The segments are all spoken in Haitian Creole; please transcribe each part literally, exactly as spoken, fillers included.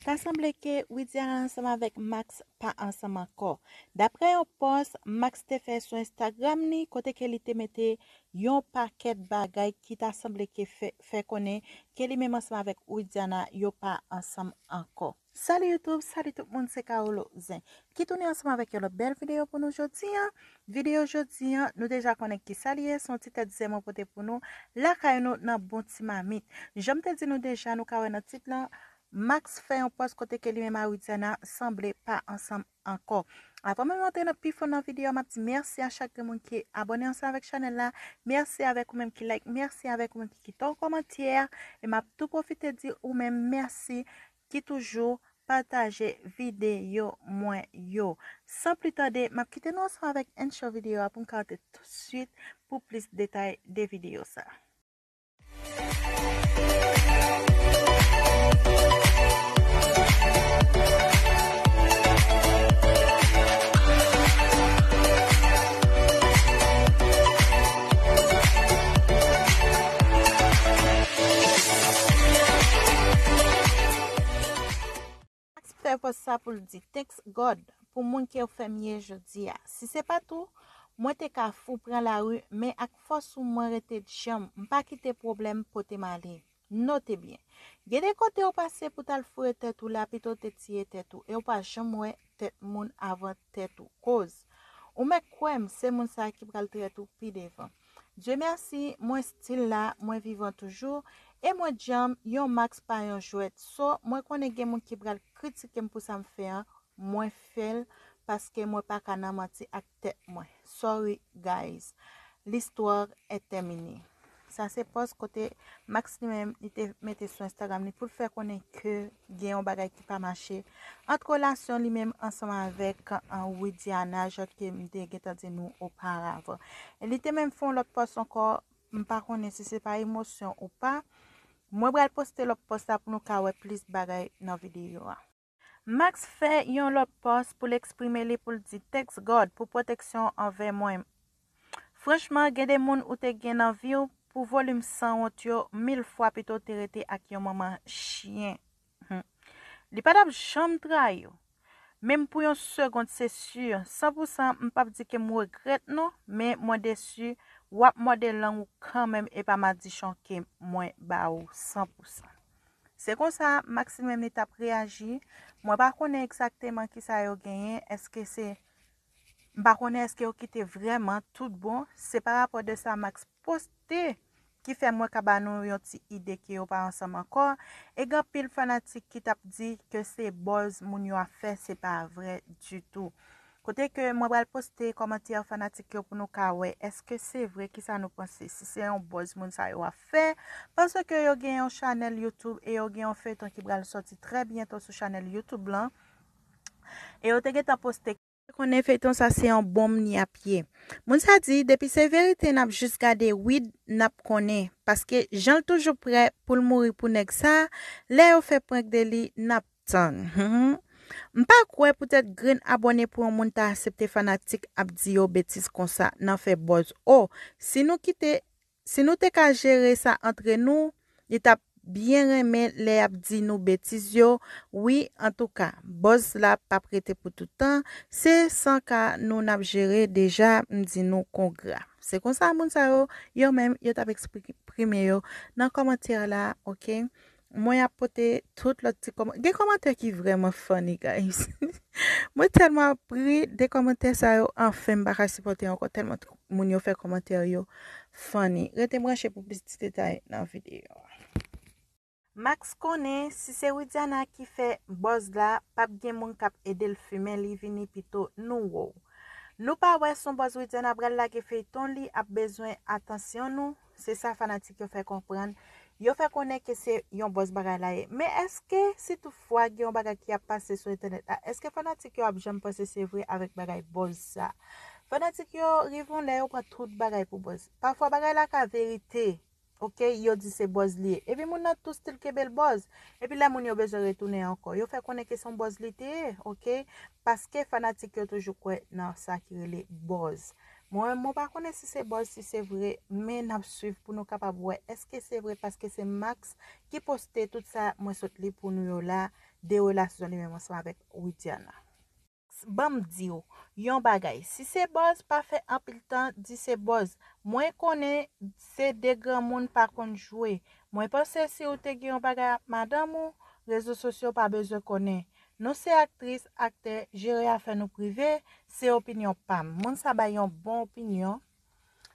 Ta sanble ke Widiana ansanm avèk Max pa ansanm ankò. Daprè yon pòs Max te fè sou Instagram li, kote ke li te mete yon pakèt bagay ki ta sanble ke fè, fè konnen ke li menm ansanm avèk Widiana yo pa ansanm ankò. Salut YouTube, salut tout moun, se Carolo Zen ki tounen ansanm avèk yon lòt bèl videyo pou nou jodi a. Videyo jodi a, nou deja konnen ki sa li ye, se yon ti tèt zen mwen pote pou nou, lakay nou nan bon ti mamit. Jan m te di nou deja, nou ka wè nan tit lan, Max fè yon pòs kote ke li menm a Widiana sanble pa ansanm ankò. Avan menm antre nan pi fon nan videyo a, m ap di mèsi a chak grenn moun ki abòne ansanm avèk chanèl la. Mèsi avèk ou menm ki like, mèsi avèk ou menm ki kite yon kòmantè. E m ap tou pwofite di ou menm mèsi ki toujou pataje videyo mwen yo. San pli tande, m ap kite nou ansanm avèk entro videyo a pou m ka antre toutswit pou plis detay de videyo sa. Max fè pòs sa pou l di, "Thanks God pou moun ke w fè m ye jodi a. Si se pa t ou, mwen te ka fou pran lari, men ak fòs ou mwen rete djanm, m pa kite pwoblèm pote m ale." Note byen. Gen de kote w pase pou t al foure tèt ou la, pito w te tiye tèt ou, e w pa janm wè tèt moun avan tèt ou. Koz ou mèt kwè m, se moun sa ki pral trèt ou pi devan. Dye mèsi, mwen still la, mwen vivan toujou, e mwen djanm, yon Max pa yon jwèt. So, mwen konnen gen moun ki pral kritike m pou sa m fè an, mwen fè l paske mwen pa ka nan manti ak tèt mwen. Sorry, guys. L'histoire est terminée. Sa se pòs kote Max li menm, li te mete sou Instagram li pou l fè konnen ke gen yon bagay ki pa mache ant relasyon li menm ansanm avèk, uh, Widiana, jan ke m te gentan di nou oparavan. E li te menm fè yon lòt pòs ankò, m pa konnen si se pa emosyon ou pa. Mwen pral poste lòt pòs la pou nou ka wè plis bagay nan videyo a. Max fè yon lòt pòs pou l eksprime li pou l di, "Thanks God pou pwoteksyon anvè mwen." Franchman, gen de moun ou te gen nan vi w pou volim sanwont yo mil fwa pito w te rete ak yon manman chyen. Hmm. Li pa t ap janm trayi w. Menm pou yon segond, se si, san pou san, m p ap di ke m regrèt non, men mwen desi, w ap mòde lang ou kanmenm, e pa madichon ke mwen ba ou san pou san. Se konsa Max li menm li t ap reyaji. Mwen pa konnen egzakteman kisa yo genyen. Èske se, m pa konnen èske yo kite vrèman tout bon. Se pa rapò de sa Max poste ki fè mwen ka ba nou yon ti ide ke yo pa ansanm ankò. E gen anpil fanatik ki t ap di ke se buzz moun yo ap fè, se pa vre ditou. Kote ke mwen pral poste kòmantè fanatik yo pou nou ka wè èske se vre, kisa nou panse, si se yon buzz moun sa yo ap fè, paske yo gen yon chanèl YouTube e yo gen yon feyton ki pral sòti trè byento sou chanèl YouTube lan. E yo te gentan poste konnen feyton sa se yon bonm ni ap ye. Moun sa di, depi se verite n ap jis gade Wid, n ap konnen, paske jan l toujou prè pou l mouri pou nèg sa, lè yo fè prank de li, n ap tann. M pa kwè poutèt grenn abòne pou yon moun ta aksepte fanatik ap di yo betiz konsa nan fè buzz. O, si nou kite, si nou te ka jere sa antre nou, li t ap byen renmen lè y ap di nou betiz yo. Wi, antouka, buzz la p ap rete pou tout tan. Se san ka nou n ap jere deja, m di nou kongra. Se konsa moun sa yo, yo menm, yo t ap eksprime yo nan kòmantè la, oke? Mwen ap pote tout lòt ti kòman-, gen kòmantè ki vrèman funny, guys. Mwen tèlman ap ri de kòmantè sa yo, anfen, m pa ka sipòte ankò, tèlman moun yo fè kòmantè yo funny. Rete branche pou plis ti detay nan videyo a. Max konnen si se Widiana ki fè buzz la, p ap gen moun k ap ede l fimen, li vini pito nou, wow. Nou pa wè se yon buzz Widiana pral lage feyton, li ap bezwen atansyon nou. Se sa fanatik yo fè konprann. Yo fè konnen ke se yon buzz bagay la ye. Men èske si toutfwa gen yon bagay ki ap pase sou entènèt la, èske fanatik yo ap janm panse se vre avèk bagay buzz sa? Fanatik yo rive yon lè yo pran tout bagay pou buzz. Pafwa bagay la ka verite. Oke, yo di se buzz li ye. Epi moun nan tou still kenbe l buzz. Epi lè moun yo bezwen retounen ankò, yo fè konnen ke se yon buzz li te ye, oke? Paske fanatik yo toujou kwè nan sa ki rele buzz. Mwen menm, mwen pa konnen si se buzz, si se vre, men n ap swiv pou nou kapab wè èske se vre, paske se Max ki poste tout sa mwen sot li pou nou yo la, de relasyon li menm ansanm avèk Widiana. Ban m di w yon bagay, si se buzz, pa fè anpil tan di se buzz. Mwen konnen se de granmoun pa konn jwe. Mwen panse si w te gen yon bagay ak madanm ou, rezo sosyo pa bezwen konnen. Nou se aktris, aktè, jere afè nou prive, se opinyon pa m. Moun sa bay yon bon opinyon.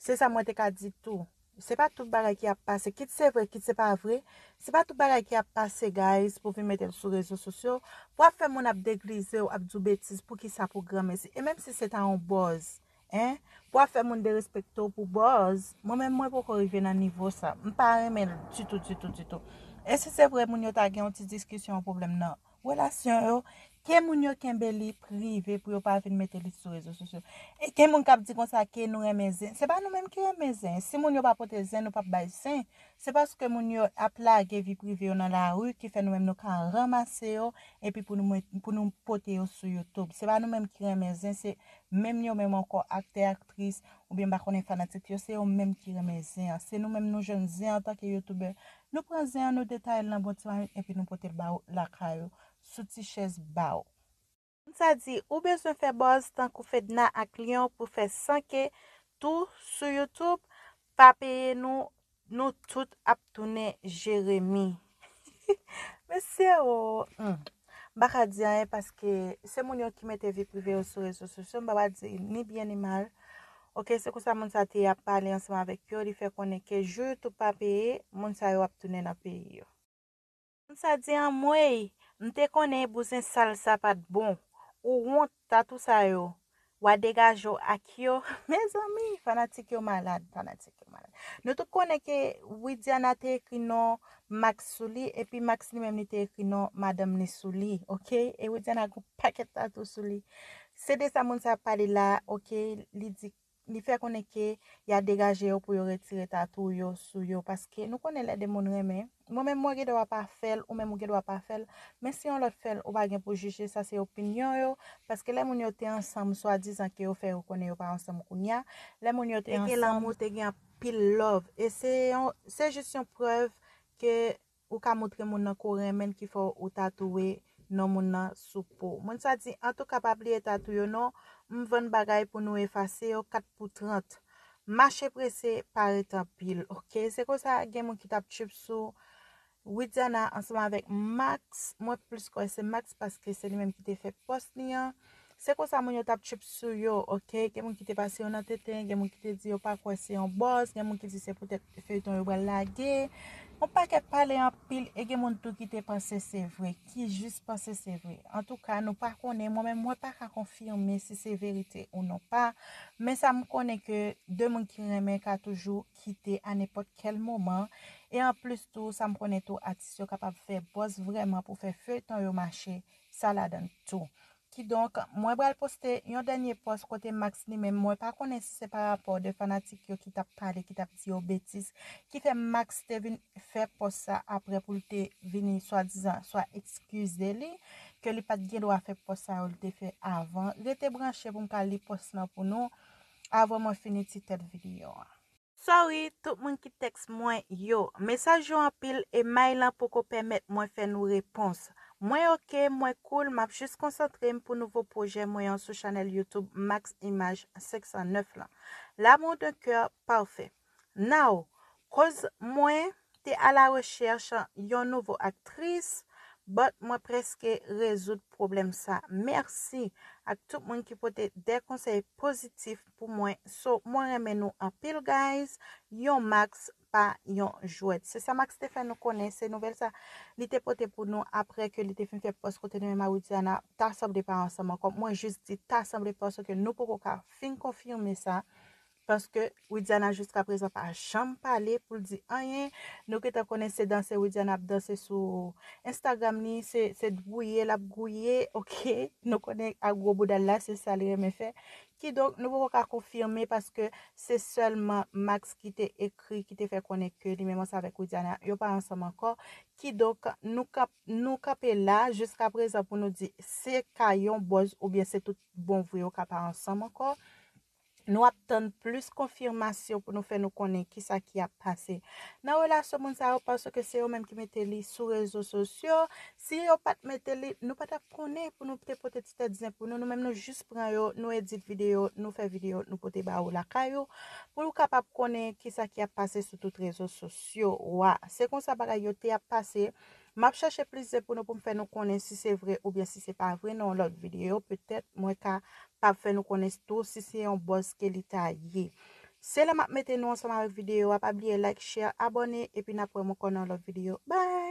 Se sa mwen te ka di tou. Se pa tout bagay ki ap pase, kit se vre, kit se pa vre. Se pa tout bagay ki ap pase, guys, pou vin mete l sou rezo sosyo. Pou ap fè moun ap deglize w, ap di w betiz, poukisa pou granmesi? E menm si se ta yon buzz, en, pou ap fè moun derespekte w pou buzz, mwen menm mwen poko rive nan nivo sa. M pa renmen l ditou, ditou, ditou. E si se vre moun yo ta gen yon ti diskisyon, yon pwoblèm nan relasyon yo, ke moun yo kenbe li prive pou yo pa vin mete li sou rezo sosyo. E gen moun k ap di konsa ke nou renmen zen. Se pa nou menm ki renmen zen. Si moun yo pa pote zen, nou p ap bay zen. Se paske moun yo ap lage vi prive yo nan lari ki fè nou menm nou ka ranmase yo epi pou nou met, pou nou pote yo sou YouTube. Se pa nou menm ki renmen zen, se menm yo menm ankò, aktè, aktris, oubyen m pa konnen fanatik yo, se yo menm ki renmen zen an. Se nou menm nou jwenn zen an antanke youtubè. Nou pran zen an, nou detaye l nan bon ti mamit epi nou pote l ba w lakay ou, sou ti chèz ba w. Moun sa di, ou bezwen fè buzz tankou Fedna ak Lion pou fè san K tou sou YouTube, pa peye nou, nou tout ap tounen Jeremi. Mesye o, hmm. M pa ka di anyen paske se moun yo ki mete vi prive yo sou rezo sosyo, m pa ka di ni byen ni mal. Oke, se konsa moun sa te ap pale ansanm avèk yo, li fè konnen ke jou YouTube pa peye, moun sa yo ap tounen nan peyi yo. Moun sa di, anmwey, m te konnen bouzen sal sa pa t bon. Ou wont, tatou sa yo. W a degaje w ak yo. Mezanmi, fanatik yo malad, fanatik yo malad. Nou tout konnen ke Widiana te ekri non Max sou li, epi Max li menm li te ekri non madanm li sou li, oke? E Widiana gon pakèt tatou sou li. Se de sa moun sa ap pale la, oke? Li di, li fè konnen ke y a degaje yo pou yo retire tatou yo sou yo, paske nou konnen lè de moun renmen. Mwen menm mwen gen dwa pa fè l, ou menm ou gen dwa pa fè l, men si yon lòt fè l, ou pa gen pou jije, sa se opinyon yo, paske lè moun yo te ansanm, swadizan ke yo fè yo konnen yo pa ansanm kounye a, lè moun yo te ansanm, te gen lanmou, te gen anpil love, e se yon, se jis yon prèv ke ou ka montre moun nan ke w renmen l ki fè w tatouwe non moun nan sou po w. Moun sa di, antouka pa bliye tatou yo non, m vann bagay pou nou efase yo, kat pou trant. Mache prese, pa ret anpil, oke? Se konsa, gen moun ki t ap trip sou Widiana ansanm avèk Max. Mwen plis kwè se Max paske se li menm ki te fè pòs li an. Se konsa moun yo t ap trip sou yo, oke? Gen moun ki te pase yo nan tenten, gen moun ki te di yo pa kwè se yon buzz, gen moun ki di se poutèt feyton yo pral lage. Yon pakèt pale anpil, e gen moun tou ki te panse se vre, ki jis panse se vre. Antouka, nou pa konnen, mwen menm mwen pa ka konfime si se verite ou non pa, men sa m konnen ke de moun ki renmen ka toujou kite a nenpòt kèl moman, e anplis tou, sa m konnen tou, atis yo kapab fè buzz vrèman pou fè feyton yo mache, sa ladan l tou. Kidonk, mwen pral poste yon dènye pòs kote Max li menm, mwen pa konnen si se pa rapò de fanatik yo ki t ap pale, ki t ap di yo betiz, ki fè Max te vin fè pòs sa apre pou l te vini swadizan, swa eskize li, ke li pa t gen dwa fè pòs sa yo li te fè avan. Rete branche pou m ka li pòs lan pou nou, avan mwen fini ti tèt videyo a. Sorry, tout moun ki tèks mwen yo. Mesaj yo anpil e may lan poko pèmèt mwen fè nou repons. Mwen oke, mwen cool, m ap jis konsantre m pou nouvo pwojè mwen an sou chanèl YouTube Max Image senk san nèf lan. L'amour d'un cœur parfait. Now, koz mwen te a la rechèch yon nouvo aktris, but mwen prèske rezoud pwoblèm sa. Mèsi ak tout moun ki pote de konsèy pozitif pou mwen. So, mwen renmen nou anpil, guys. Yon Max, pa yon jwèt. Se sa Max te fè nou konnen, se nouvèl sa li te pote pou nou apre ke li te fin fè pòs kote li menm a Widiana ta sanble pa ansanm ankò. Mwen jis di ta sanble paske nou poko ka fin konfime sa. Paske Widiana jiska prezan pa janm pale pou l di anyen. Nou gentan konnen se danse Widiana ap danse sou Instagram li, se, se gwouye l ap gwouye, oke? Nou konnen ak gwo bouda l la, se sa li renmen fè. Kidonk, nou poko ka konfime paske se sèlman Max ki te ekri, ki te fè konnen ke li menm ansanm avèk Widiana, yo pa ansanm ankò. Kidonk, nou kap-, nou kanpe la jiska prezan pou nou di se ka yon buzz oubyen se tout bon vre yo ka pa ansanm ankò. Nou ap tann plis konfimasyon pou nou fè nou konnen kisa ki ap pase nan relasyon moun sa yo, paske se yo menm ki mete li sou rezo sosyo. Si yo pa t mete li, nou pa t ap konnen pou nou te pote ti tèt zen pou nou. Nou menm nou jis pran yo, nou edit videyo, nou fè videyo, nou pote ba ou lakay ou, pou nou kapab konnen kisa ki ap pase sou tout rezo sosyo a. Se konsa bagay yo te ap pase. M ap chache plis zen pou nou, pou m fè nou konnen si se vre oubyen si se pa vre nan yon lòt videyo. Petèt mwen ka pa fè nou konnen tou si se yon buzz ke li ta ye. Se la m ap mete nou ansanm avèk videyo a. Pa bliye like, share, abòne, epi n ap wè m ankò nan yon lòt videyo. Bye!